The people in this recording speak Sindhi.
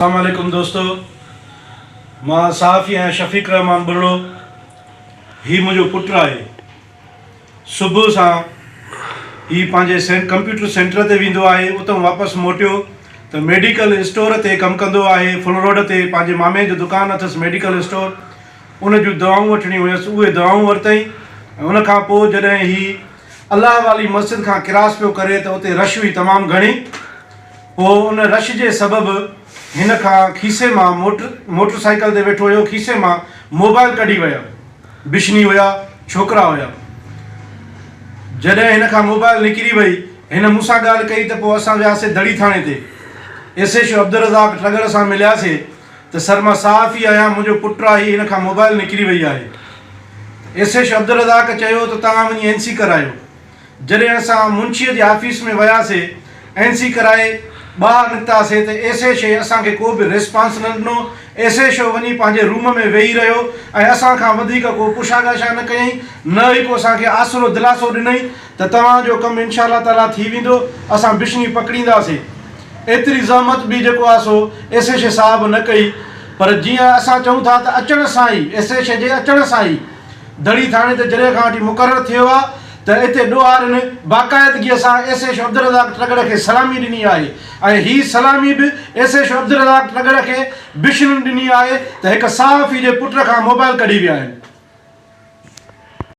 السلام عليڪم دوستو مان صحافي آهيان شفيق الرحمان ٻرڙو هي منهنجو پٽ آهي صبح سان هي پنهنجي سين ڪمپيوٽر سينٽر تي ويندو آهي اتان واپس موٽيو ته ميڊيڪل اسٽور تي ڪم ڪندو آهي ڦل روڊ تي پنهنجي مامي جو دڪان اٿس ميڊيڪل اسٽور ان جون دوائون وٺڻيون هيس اهي دوائون ورتائين ۽ ان کان پوء جڏهن هي الله والي مسجد کان ڪراس پيو ڪري ته اتي رش هئي تمام گهڻي پوء ان رش جي سبب هن کان کيسي مان موٽر موٽر سائيڪل تي ويٺو هيو کيسي مان موبائل ڪڍي ويا. بشني هيا، ڇوڪرا هيا. جڏهن هن کان موبائل نڪري وئي، هن مون سان ڳالهه ڪئي ته پوء اسان وياسي دڙي ٿاڻي تي. ايس ايڇ او عبدالرزاق ٽڳڙ سان ملياسي ته سر مان صحافي آهيان منهنجو پٽ آهي هن کان موبائل نڪري وئي آهي. ايس ايڇ او عبدالرزاق چيو ته توهان وڃي اين سي ڪرايو. جڏهن اسان منشيء جي آفيس ۾ وياسي، اين سي ڪرائي ٻاهر نڪتاسي ته ايس ايڇ اي اسان کي ڪو به ريسپانس نه ڏنو. ايس ايڇ او وڃي پنهنجي روم ۾ ويهي رهيو ۽ اسان کان وڌيڪ ڪو پڇا ڳاڇا نه ڪيائين، نه ئي ڪو اسان کي آسرو دلاسو ڏنائين ته توهان جو ڪم انشاء الله تعاليٰ ٿي ويندو، اسان بشني پڪڙينداسي. ايتري زحمت به جيڪو آهي سو ايس ايڇ اي صاحب نه ڪئي. پر جيئن اسان چئون ٿا ته اچڻ سان ئي ايس ايڇ اي جي اچڻ سان ئي دڙي ٿاڻي تي جڏهن کان وٺي مقرر ٿيو آ ته اتي ڏوهارين باقاعدگيء سان ايس ايڇ او عبدالرزاق ٽڳڙ کي سلامي ڏني آهي ۽ هي سلامي به ايس ايڇ او عبدالرزاق ٽڳڙ کي بشنن ڏني آهي ته هڪ صحافي جي پٽ کان موبائل ڪڍي ويا آهن.